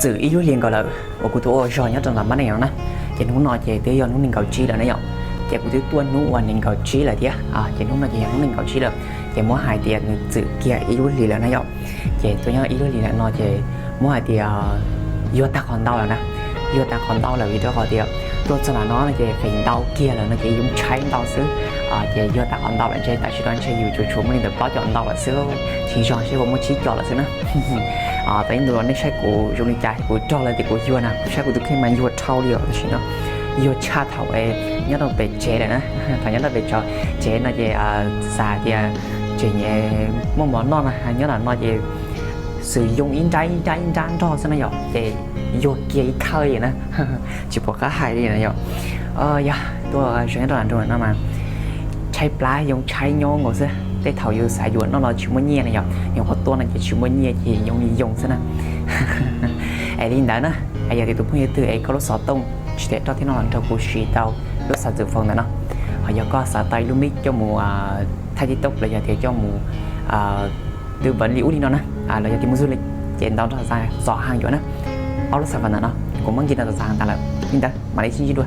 Txwm ib lub hlis nkaus lawm uas kuv twb ua zog nyob rau ntawm pab neeg no na. Ces hnub no ces twb yog hnub nees nkaum tsib lawm na yom. Ces kuv twb tuaj hnub uas nees nkaum tsib lawm thiab, ces hnub no ces yog hnub nees nkaum tsib lawm. Ces muab hais tias nws txwm kiag ib lub hlis lawm na yom. Ces tuaj nyob ib lub hlis lawm no ces muab hais tias yuag tag qhov ntau lawm na. Yuag tag qhov ntau lawm vim rau qhov tias tuaj txog ntawm no no ces feem ntau kiag lawm no ces yoo tshaib ntau xwb. Ces yuag tag qhov ntau lawm ntshe tam sim no ntshe yus tsuas tshuav muaj li ntawm plaub caug ntau lawm xwb, tsis zog seb puas muaj tsib caug lawm xwb na. Tam ib ntus nej saib kuv zoo li cas, kuv rog lawm tias kuv yuag na, kuv saib kuv tus kheej mas yuag dhau li os, tam sim no yuag tshaj thaum nyob rau pem tsev lawm na. Thaum nyob rau pem tsev no ces xav tias tseem muaj mov noj na, nyob ntawm no ces xwm yoo ib nrab ib nrab ib nrab nrog xwb na yom, ces yuag kiag ib thawj li na. Tsis pom qab hais li na yom. Yog tuaj zoo nyob rau nram nroog no mas tshaib plab yoo tshaib nyob nkaus xwb. Tej thaum yus xav yuav noj los tsis muaj nyiaj na yom, yog qhov tuaj no ces tsis muaj nyiaj ces yoo li yoo xwb na. Es li ntawd na, yog tias tus phooj ywg twg es koj lub xov tooj tsis tau roj thiab no los nrog kuv siv tau lub xov xwm foos ntawm no. Ho yog koj xav tau ib lub mic coj mus thaij TikTok los yog tias coj mus twb vam li ub li no na, los yog tias mus du lịch ces ntaus rau txav hav yuav na. Ob lub xov xwm ntawm no kuv muab nkis rau txav hav tas lawm, li ntawd mam li sib ntsib dua.